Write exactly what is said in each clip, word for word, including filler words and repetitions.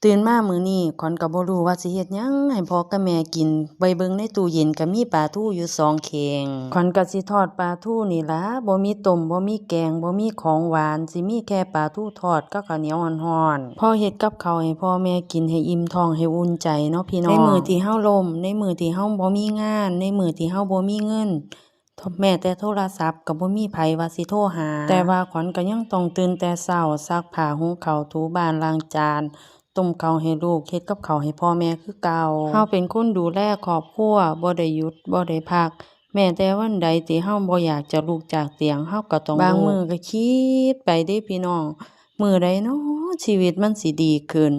ตื่นมามื้อนี้ขวัญก็บ่รู้ว่าสิเฮ็ดหยังให้พ่อกับแม่กิน ไปเบิ่งในตู้เย็นก็มีปลาทูอยู่สองเข่ง ขวัญก็สิทอดปลาทูนี่ล่ะ บ่มีต้ม บ่มีแกง บ่มีของหวาน สิมีแค่ปลาทูทอดกับข้าวเหนียวฮ้อนๆ พอเฮ็ดกับข้าวให้พ่อแม่กินให้อิ่มท้องให้อุ่นใจเนาะพี่น้อง ในมื้อที่เฮาล้ม ในมื้อที่เฮาบ่มีงาน ในมื้อที่เฮาบ่มีเงิน แม้แต่โทรศัพท์ก็บ่มีไผว่าสิโทรหา แต่ว่าขวัญก็ยังต้องตื่นแต่เช้า ซักผ้า หุงข้าว ถูบ้าน ล้างจาน ต้มข้าวให้ลูก เฮ็ดกับข้าวให้พ่อแม่คือเก่า เฮาเป็นคนดูแลครอบครัว บ่ได้หยุด บ่ได้พัก แม้แต่วันใดที่เฮาบ่อยากจะลุกจากเตียง เฮาก็ต้องลุก บางมื้อก็คิดไปเด้พี่น้อง มื้อใดน้อชีวิตมันสิดีขึ้น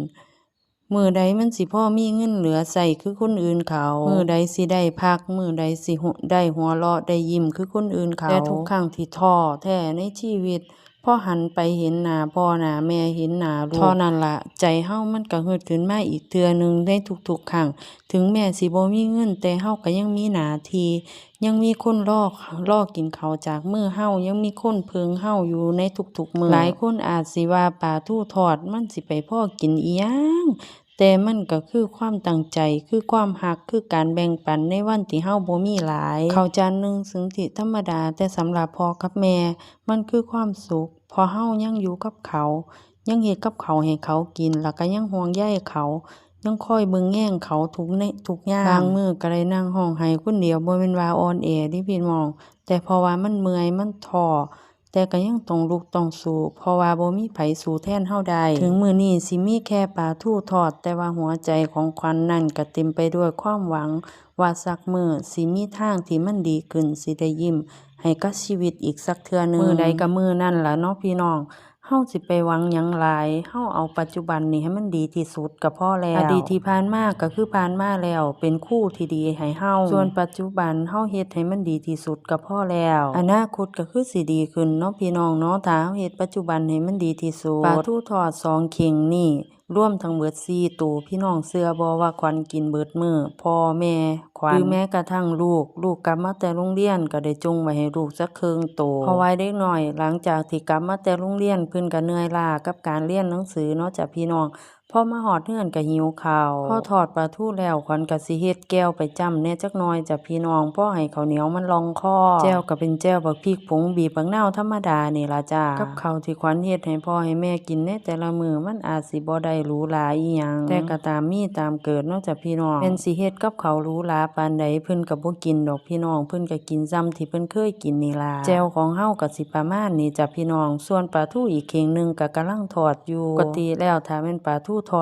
มื้อใดมันสิพอมีเงินเหลือใช้คือคนอื่นเขา มื้อใดสิได้พัก มื้อใดสิหัว- ได้หัวเราะได้ยิ้มคือคนอื่นเขา แต่ทุกครั้งที่ท้อแท้ในชีวิต พอหันไปเห็นหน้าพ่อหน้าแม่ เห็นหน้าลูก เท่านั้นละ ใจเฮามันก็ฮึดขึ้นมาอีกเทื่อหนึ่งในทุกๆครั้ง ถึงแม้สิบ่มีเงิน แต่เฮาก็ยังมีหน้าที่ ยังมีคนรอ- รอกินข้าวจากมือเฮา ยังมีคนเพิ่งเฮาอยู่ในทุกๆมื้อ หลายคนอาจสิว่าปลาทูทอดมันสิไปพอกินอิหยัง แต่มันก็คือความตั้งใจ คือความฮัก คือการแบ่งปันในวันที่เฮาบ่มีหลาย ข้าวจานหนึ่งซึ่งที่ธรรมดา แต่สำหรับพ่อกับแม่ มันคือความสุข เพราะเฮายังอยู่กับเขา ยังเฮ็ดกับข้าวให้เขากิน แล้วก็ยังห่วงใยเขา ยังคอยเบิ่งแยงเขาทุกใน- ทุกยาม บางมื้อก็ได้นั่งร้องไห้คนเดียว บ่แม่นว่าอ่อนแอเด้พี่น้อง แต่เพราะว่ามันเมื่อย มันท้อ แต่ก็ยังต้องลุกต้องสู้ เพราะว่าบ่มีไผสู้แทนเฮาได้ ถึงมื้อนี้สิมีแค่ปลาทูทอด แต่ว่าหัวใจของขวัญนั่นก็เต็มไปด้วยความหวัง ว่าสักมื้อสิมีทางที่มันดีขึ้น สิได้ยิ้มให้กับชีวิตอีกสักเทื่อหนึ่ง มื้อใดก็มื้อนั้นล่ะเนาะพี่น้อง เฮาสิไปหวังหยังหลาย เฮาเอาปัจจุบันนี้ให้มันดีที่สุดก็พอแล้ว อดีตที่ผ่านมาก็คือผ่านมาแล้ว เป็นครูที่ดีให้เฮา ส่วนปัจจุบันเฮาเฮ็ดให้มันดีที่สุดก็พอแล้ว อนาคตก็คือสิดีขึ้นเนาะพี่น้องเนาะ ถ้าเฮาเฮ็ดปัจจุบันให้มันดีที่สุด ปลาทูทอดสองเข่งนี่ รวมทั้งเบิดสี่โต พี่น้องเชื่อบ่ว่าขวัญกินเบิดมื้อ พ่อแม่ขวัญ หรือแม้กระทั่งลูก ลูกกลับมาแต่โรงเรียนก็ได้จ่งไว้ให้ลูกจักเคิ่งโต เพราะว่าเด็กน้อยหลังจากที่กลับมาแต่โรงเรียน เพิ่นก็เหนื่อยล้ากับการเรียนหนังสือเนาะจ้ะพี่น้อง พอมาฮอดเฮือนก็หิวข้าว พอทอดปลาทูแล้ว ขวัญก็สิเฮ็ดแจ่วไปจ้ำแหน่จักหน่อยจ้ะพี่น้อง พอให้ข้าวเหนียวมันลองคอ แจ่วก็เป็นแจ่วบักพริกผง บีบบักนาวธรรมดานี่ล่ะจ้า กับข้าวที่ขวัญเฮ็ดให้พ่อให้แม่กินในแต่ละมื้อ มันอาจสิบ่ได้หรูหราอิหยัง แต่ก็ตามมีตามเกิดเนาะจ้ะพี่น้อง แม่นสิเฮ็ดกับข้าวหรูหราปานใด เพิ่นก็บ่กินดอกพี่น้อง เพิ่นก็กินส่ำที่เพิ่นเคยกินนี่ล่ะ แจ่วของเฮาก็สิประมาณนี้จ้ะพี่น้อง ส่วนปลาทูอีกเข่งหนึ่งก็กำลังทอดอยู่ ปกติแล้วถ้าแม่นปลาทูทอด